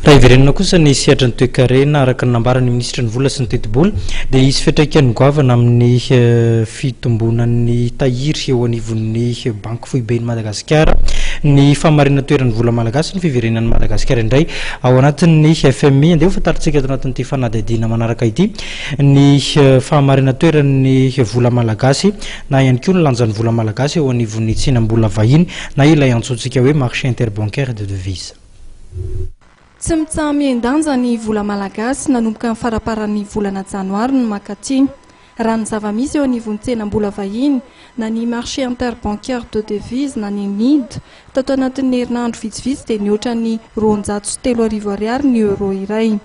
Raha hiverenana kosa ny sehatry ny toekarena, araka ny nambaran'ny minisitry ny vola sy ny tetibola, dia hisy fiantraikany goavana amin'ny fitombonan'ny tahiry eo anivon'ny Banky Foiben'i Madagasikara ny fahamarinan-toeran'ny vola malagasy ny fiverenan'i Madagasikara indray ao anatin'ny FMI. Andeha ho fantarintsika ato anatin'ity fanadihadiana manaraka ity ny fahamarinan-toeran'ny vola malagasy na ihany koa ny lanjan'ny vola malagasy eo anivon'ny tsenam-bola vahiny na ilay antsointsika hoe marché interbancaire de devises. Tsy mitsaha-mihen-danja ny vola malagasy nanomboka ny faramparan'ny volana janoary no mankaty. Raha ny zava-misy eo anivon'ny tsenam-bola vahiny, na ny marché interbancaire de devises na ny MID, tato anatin'ny herinandro vitsivitsy dia nihoatra ny 3200 ariary ny euro iray.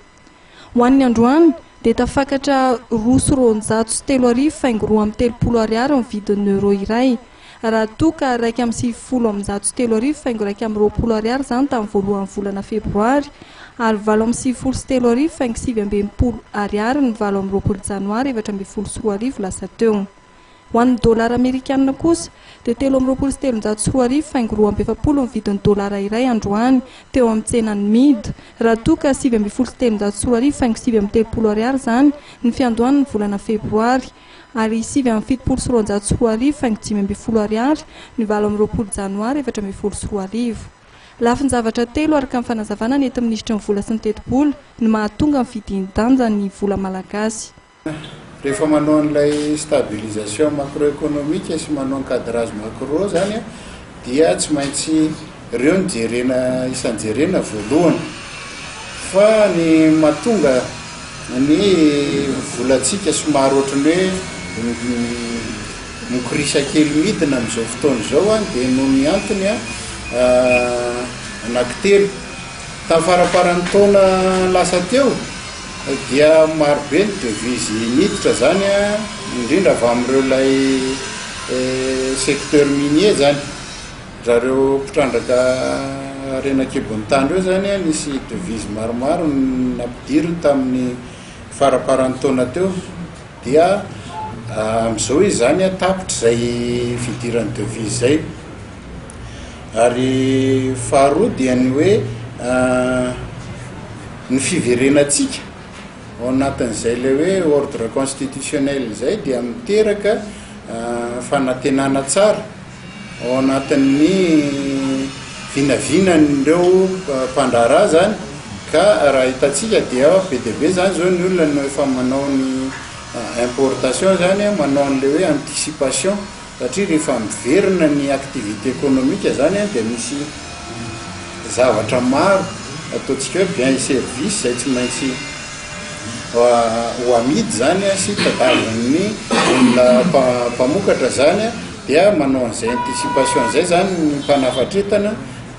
Ho an'ny androany dia tafakatra 3202 faingo 32 ariary ny vidin'ny euro iray, raha toa ka 3191 faingo 21 ariary izany tamin'ny voalohan'ny volana febroary ary 3098 faingo 69 ariary ny 28 janoary 2014 lasa teo. Ho an'ny dolara amerikanina kosa dia 223 faingo 42 ny vidin'ny dolara iray androany teo amin'ny tsenan'ny MID, raha toa ka 319 faingo 39 ariary izany ny fiandohan'ny volana febroary ary 279 faingo 15 ariary ny 28 janoary 2014. Lafin-javatra telo araka ny fanazavana nentin'ny minisitry ny vola sy ny tetibola no mahatonga ny fidin-danjan'ny vola malagasy. Rehefa manao an'ilay stabilisation macroéconomique sy manao ny cadrage macro zany dia tsy maintsy ireo no jerena isan'ny jerena voalohany fa ny mahatonga ny volantsika somary ohatran'ny hoe mikorisa kely midina amin'izao fotoana izao dia noho ny antony anankitelo. Tamin'ny faramparan'ny taona lasa teo dia maro be ny devise niditra zany indrindra avy amin'ireo ilay secteur minier zany, zareo mpitrandraka harena an-kibon'ny tany ireo zany nisy devise maromaro nampidiriny tamin'ny faramparan'ny taona teo dia amin'izao izy zany tapitra izay fidiran'ny devise izay. Ary faharoa dia ny hoe ny fiverenantsika ao anatin'izay ilay hoe ordre constitutionnel izay dia miteraka fanantenana tsara ao anatin'ny vinavinan'ireo mpandraharaha zany ka raha hitantsika dia be dia be zany zao ny olona no efa manao ny importation zany, manao an'ilay hoe anticipation. Satria rehefa miverina ny activité économique zany dia misy zavatra maro ataontsika hoe bien et service izay tsy maintsy ho amidy zany sy tadiavin'ny olona mpamokatra zany dia manao an'izay anticipation izay zany ny mpanafatretana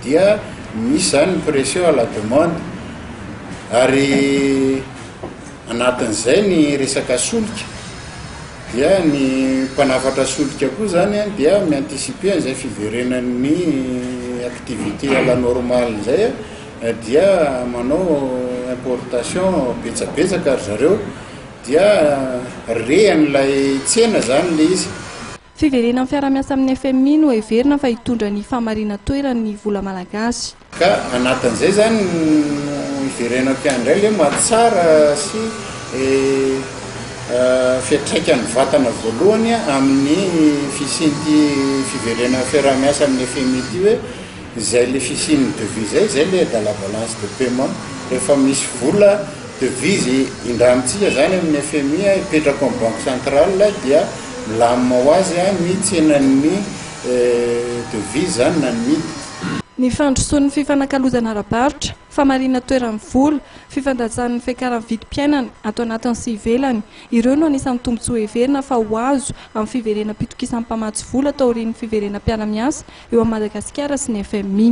dia misy zany ny pression à la demande ary anatin'izay ny resaka solika. Dia ny mpanafatra solika koa zany dia mi-anticiper an'izay fiverenan'ny activité à la normale izay dia manao importation betsabetsaka ry zareo dia re an'ilay tsena zany le izy. Fiverenan'ny fiarahamiasa amin'ny FMI no heverina fa hitondra ny fahamarinan-toeran'ny vola malagasy. Ka anatin'izay zany no hiverenako ihany indray le mahatsara sy fiantraikan'ny vatana voalohany amin'ny fisian'ity fiverenan'ny fiaraha-miasa amin'ny FMI ity hoe izay le fisian'ny devis izay, izay le aide à la balance de paiement. Rehefa misy vola devise indramintsika zany amin'ny FMI hipetraka ao amin'ny banque centrale dia milamina ho azy ny tsenan'ny devise zany na ny midy. Ny fandrosoan'ny fifanakalozana ara-barotra, fahamarinan-toeran'ny vola, fifandanjan'ny fiakaran'ny vidim-piainana ato anatiny sy ivelany, ireo no anisan'ny tombontsoa heverina fa ho azo amin'ny fiverenam-pitokisan'ny mpamatsy vola taorian'ny fiverenam-piara-miasa eo amin'i Madagasikara sy ny FMI.